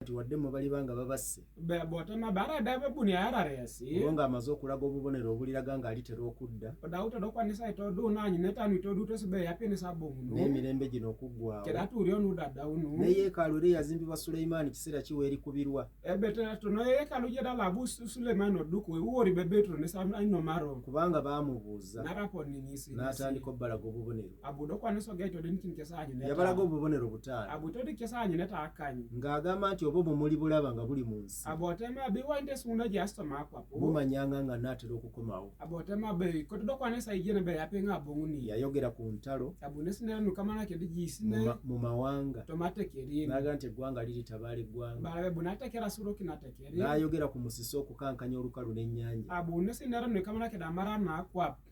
Nti wadde mmwe baliba nga babasse. Olwo ng'amaze okulaga obubonero obuliraga ng'alitera okudda. N'emirembe gino okuggwaawo. Ne yeekaalu era eyazimbibwa Sulemaani kiseera ki w'erikubirwa. Kubanga baamubuuza, n'atandika okubalaga obubonero. Yabalaga obubonero butaano. Ng'agamba nti oba bwe mulibulaba nga buli mu nsi, mumanyanga nga nnaatera okukomawo. Yayogera ku ntalo mu mawanga, n'agamba nti eggwanga liritabaala eggwanga. N'ayogera ku musisi okukankanya olukalu n'ennyanja.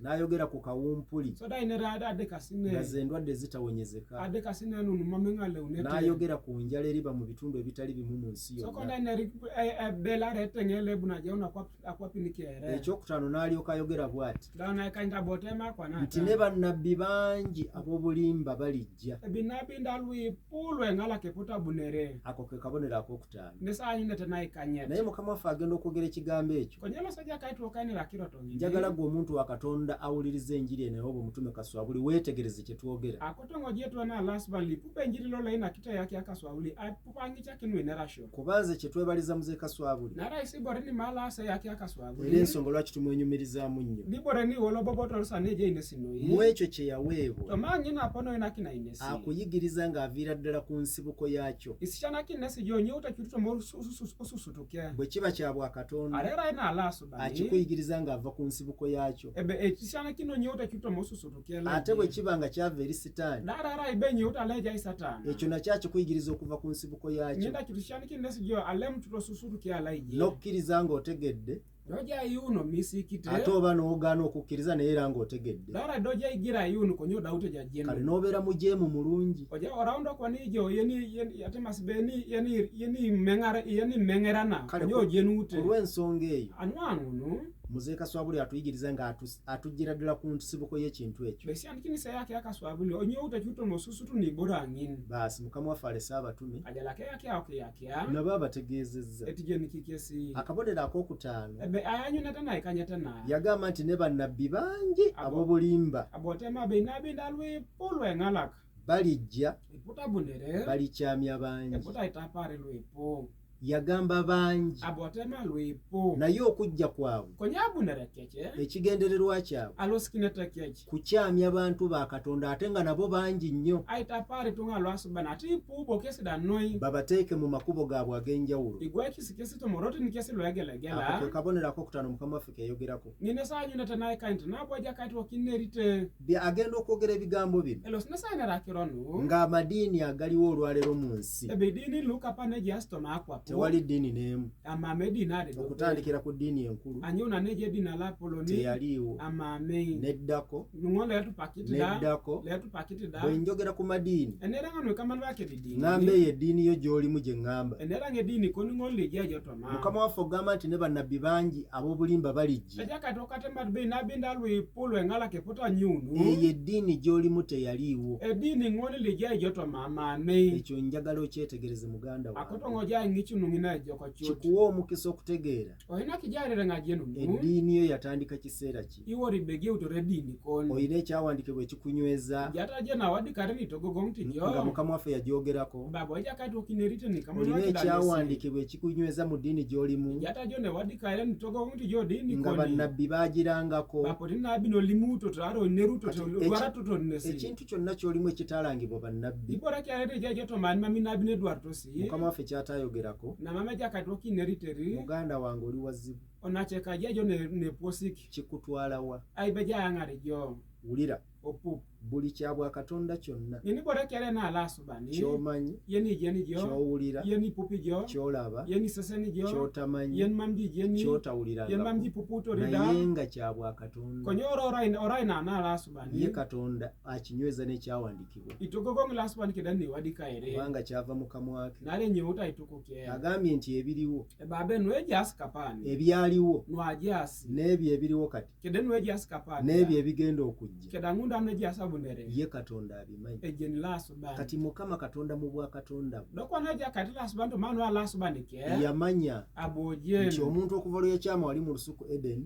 N'ayogera ku kawumpuli nga ze ndwadde ezitawonyezeka. N'ayogera ku njala eriba mu bitundu ebitali bimu mu nsi yonna. Ekyokutaano n'alyoka ayogera bw'ati nti ne bannabbi bangi ab'obulimba balijja. Ako ke kabonero akokutaano. Naye Mukama waffe agenda okwogera ekigambo ekyo. Njagala ggwe omuntu wa Katonda awuliriza enjiri eno ey'obwo Omutume Kaswabuli weetegereze kye twogera. Kuba nze kye twebaliza Mzee Kaswabuli era ensonga lwaki tumwenyumirizaamu nnyo mu ekyo kye yaweebwa akuyigiriza ng'aviira ddala ku nsibuko yaakyo. Bwe kiba kya bwakatonda akikuyigiriza ng'ava ku nsibuko yaakyo. Ate bwe kiba nga kyava eri Sitaani, ekyo nakyo akikuyigiriza okuva ku nsibuko yaakyo. N'okkiriza ng'otegedde ate oba n'ogaana okukkiriza naye era ng'otegedde kale n'obeera mujeemu mulungi. Kale ku lw'ensonga eyo Mzee Kaswabuli atuyigiriza nga atujjira ddala ku nsibuko y'ekintu ekyo. Baasi Mukama waffe alese abatume nabo abategeezezza akabonero ak'okutaano. Yagamba nti ne bannabbi bangi ab'obulimba balijja balikyamya bangi. Yagamba bangi, naye okujja kwabwe ekigendererwa kyabwe kukyamya bantu ba Katonda ate nga nabo bangi nnyo, babateeke mu makubo gaabwe ag'enjawulo. Ako ke kabonero ak'okutaano Mukama waffe ke yayogerako. Agenda okwogera ebigambo bino ng'amadiini agaliwo olwaleero mu nsi tewali ddiini n'emu okutandikira ku ddiini enkulu teyaliiwo neddako neddako. Bwe njogera ku madiini ŋŋamba eyo eddiini yo gy'olimu gye ŋŋamba. Mukama waffe okugamba nti ne bannabbi bangi ab'obulimba balijja, eyo eddiini gy'olimu teyaliiwo. Ekyo njagala okyetegereze muganda wange, kikuwa omukisa okutegeera eddiini yo yatandika kiseera ki. Olina ekyawandiikibwa ekikunyweza nga Mukama waffe yagyogerako. Olina ekyawandiikibwa ekikunyweza mu ddiini gy'olimu nga bannabbi baagirangako. Ekintu kyonna ky'olimu ekitaalangibwa bannabbi, Mukama waffe ky'ataayogerako, muganda wange oli wazibu. Kikutwala wa? Wulira, buli kya bwakatonda kyonna ky'omanyi, ky'owulira, ky'olaba, ky'otamanyi, ky'otawulirangako, naye nga kya bwakatonda, ye Katonda akinyweza n'ekyawandiikibwa, kubanga kyava mu kamwa ke. Agambye nti ebiriwo, ebyaliwo, n'ebyo ebiriwo kati, n'ebyo ebigenda okujja, Ye Katonda abimanyi. Kati Mukama Katonda mu bwakatonda bwe yamanya nti omuntu okuva lwe yakyama wali mu lusuku Edeni,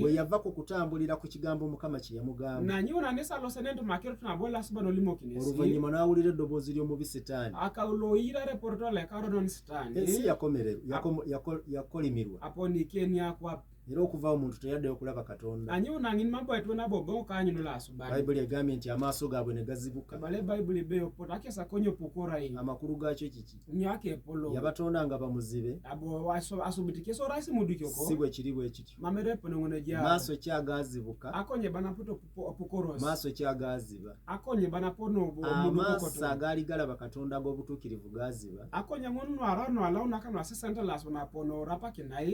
bwe yava ku kutambulira ku kigambo Mukama kye yamugamba, oluvannyuma n'awulira eddoboozi ly'omubi Sitaani, ensi yakolimirwa. Era okuva omuntu teyaddayo okulaba Katonda. Bayibuli egambye nti amaaso gaabwe ne gazibuka. Amakulu gaakyo kiki? Yabatonda nga bamuzibe, si bwe kiri bwe kityo. Maaso ki agaazibuka? Maaso ki agaaziba? Amaaso agaali galaba Katonda ag'obutuukirivu gaaziba,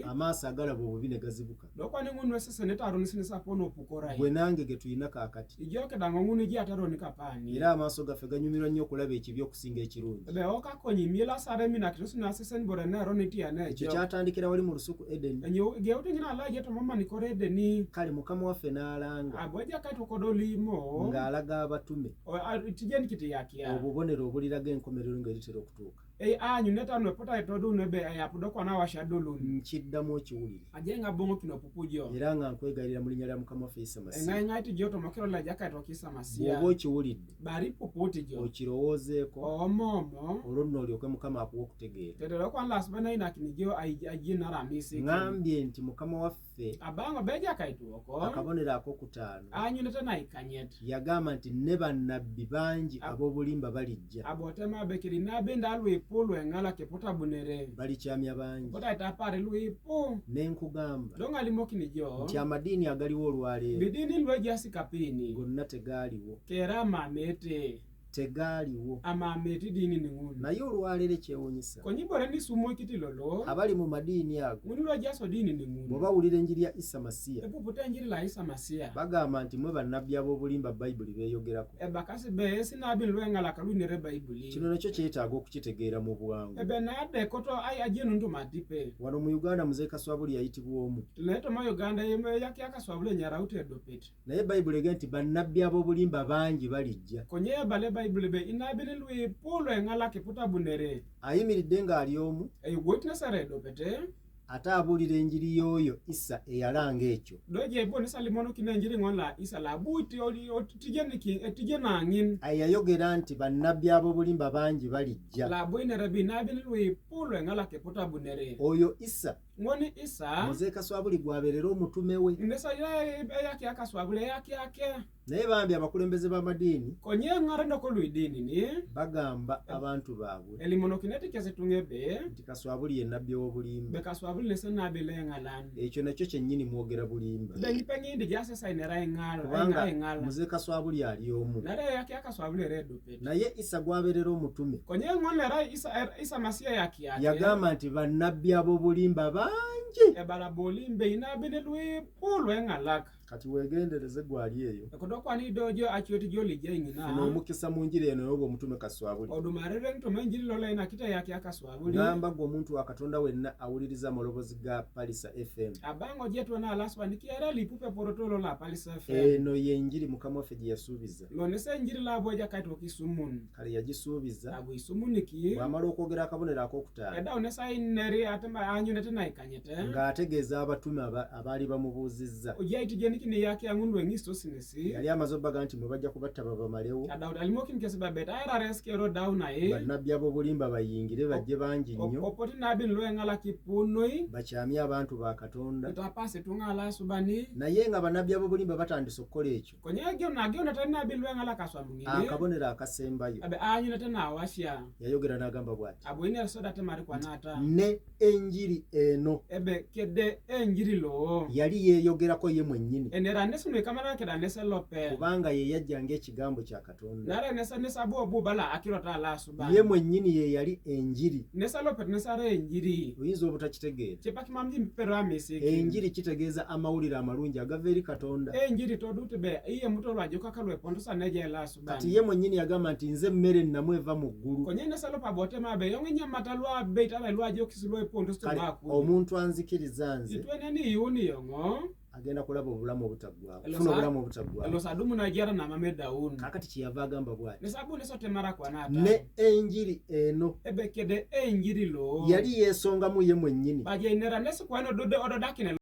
amaaso agalaba obubi ne gazibuka. Gwe nange ge tulina kaakati. Era amaaso gaffe ganyumirwa nnyo okulaba ekibi okusinga ekirungi. Ekyo kyatandikira wali mu lusuku Edeni. Kale Mukama waffe n'alanga ng'alaga abatume obubonero obuliraga enkomerero ng'eritera okutuuka. Nkiddamu okiwulire era nga nkwegayirira mu linnya lya Mukama waffe Isa Masiya, bw'oba okiwulidde okirowoozeeko, olwo nno olyoke Mukama akuwa okutegeera. Ŋŋambye nti Mukama waffe akabonero akokutaano yagamba nti ne bannabbi bangi ab'obulimba balijja, balikyamya bangi. Ne nkugamba nti amadiini agaliwo olwaleero gonna tegaaliwo, tegaaliwo. Naye olwaleero ekyewuunyisa, abali mu madiini ago bwe bawulira enjiri ya Isa Masiya bagamba nti mwe bannabbi ab'obulimba Bayibuli beeyogerako. Kino nakyo kyetaaga okukitegeera mu bwangu. Wano mu Uganda Muzeeyi Kaswabuli yayitibwa omu. Naye Bayibuli egamba nti bannabbi ab'obulimba bangi balijja. Ayimiridde ng'ali omu, ate abuulira enjiri y'oyo Isa eyalanga ekyo. Yayogera nti bannabbi ab'obulimba bangi balijja. Oyo Isa Muzeeyi Kaswabuli gw'abeerera omutume we. Naye bambi abakulembeze b'amadiini bagamba abantu baabwe nti Kaswabuli ye nnabbi ow'obulimba. Ekyo nakyo kyennyini mwogera bulimba, kubanga Muzeeyi Kaswabuli ali omu, naye Isa gw'abeerera omutume yagamba nti bannabbi ab'obulimba bangi. Kati weegendereze gwali eyo, funa omukisa mu njiri eno y'oba omutume Kaswabuli. Ngamba gwe omuntu wa Katonda wenna awuliriza amaloboozi ga Palisa FM. Eno y'enjiri Mukama waffe gye yasuubiza. Kale yagisuubiza bw'amala okwogera akabonero ak'okutaano ng'ategeeza abatume abaali bamubuuzizza. Yali amaze obbaga nti mwe bajja kubatta babamalewo, bannabbi ab'obulimba bayingire bajje bangi nnyo bakyamye abantu ba Katonda. Naye nga bannabbi ab'obulimba batandise okukola ekyo, akabonero akasembayo yayogera n'agamba bw'ati, ne enjiri eno yali yeeyogerako ye mwennyini, kubanga ye yajja ng'ekigambo kya Katonda. Ye mwennyini ye yali enjiri. Oyinza obutakitegeera. Enjiri kitegeeza amawulire amalungi agava eri Katonda. Kati ye mwennyini yagamba nti nze mmere ennamu eva mu ggulu. Kale omuntu anzikiriza nze Agenda kulaba obulamu obutaggwaawo, kufuna obulamu obutaggwaawo. Kaakati kyeyava agamba bw'ati, ne enjiri eno yali yeesongamu ye mwennyini.